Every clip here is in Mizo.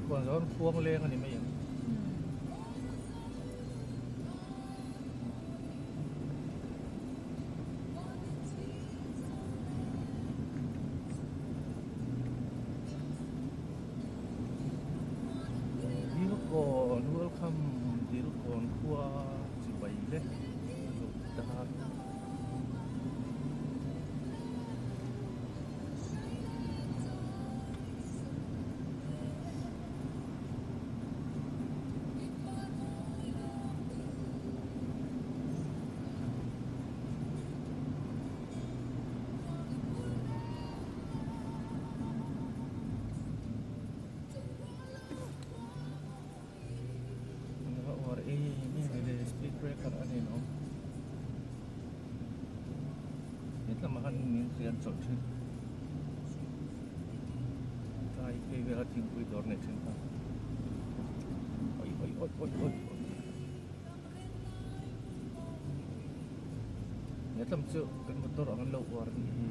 Dilkawn zawn khuang leng a ni mai ang. Dilkawn welcome Dilkawn khua chibai le a lo ta. Speed breaker a ni lo. Hetlamah khan min rian chawlh thin. Tlai phei vela thingpui dawr nei thin kha. Oi oi oi oi oi oi. Hetlam chu kan motor ang an lo uar nih hi.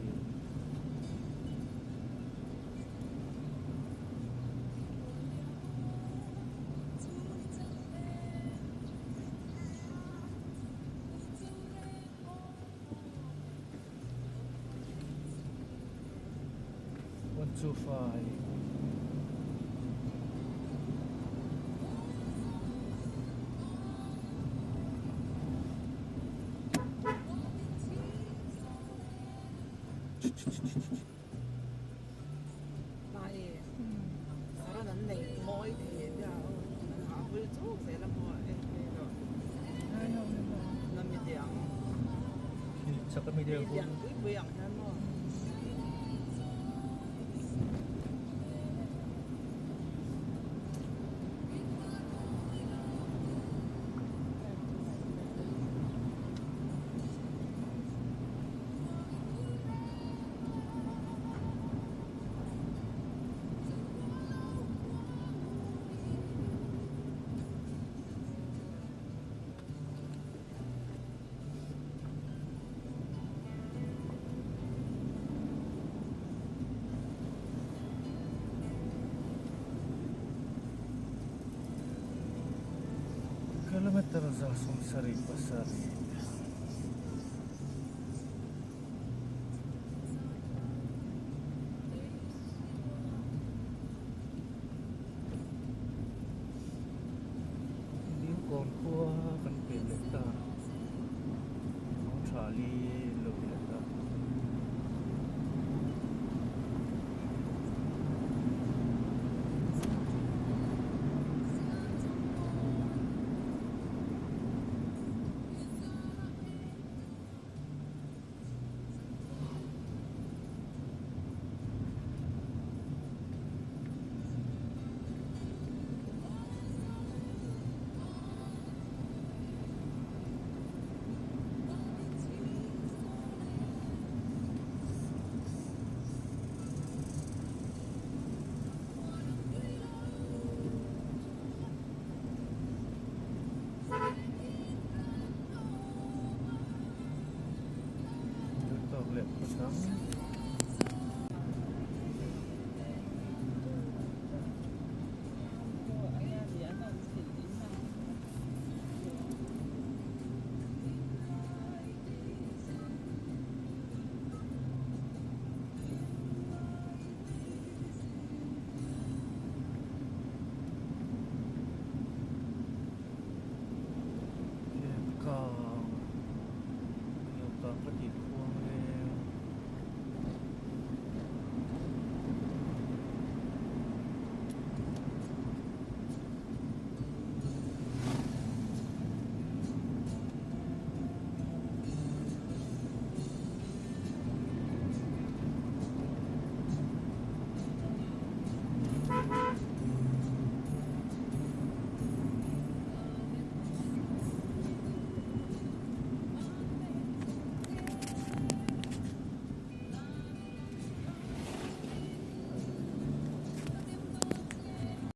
1 2 5 Kilometer 177. Dilkawn khua kan pel leh ta tha li lo ti leh ta. Duhtawk leh phawt ang.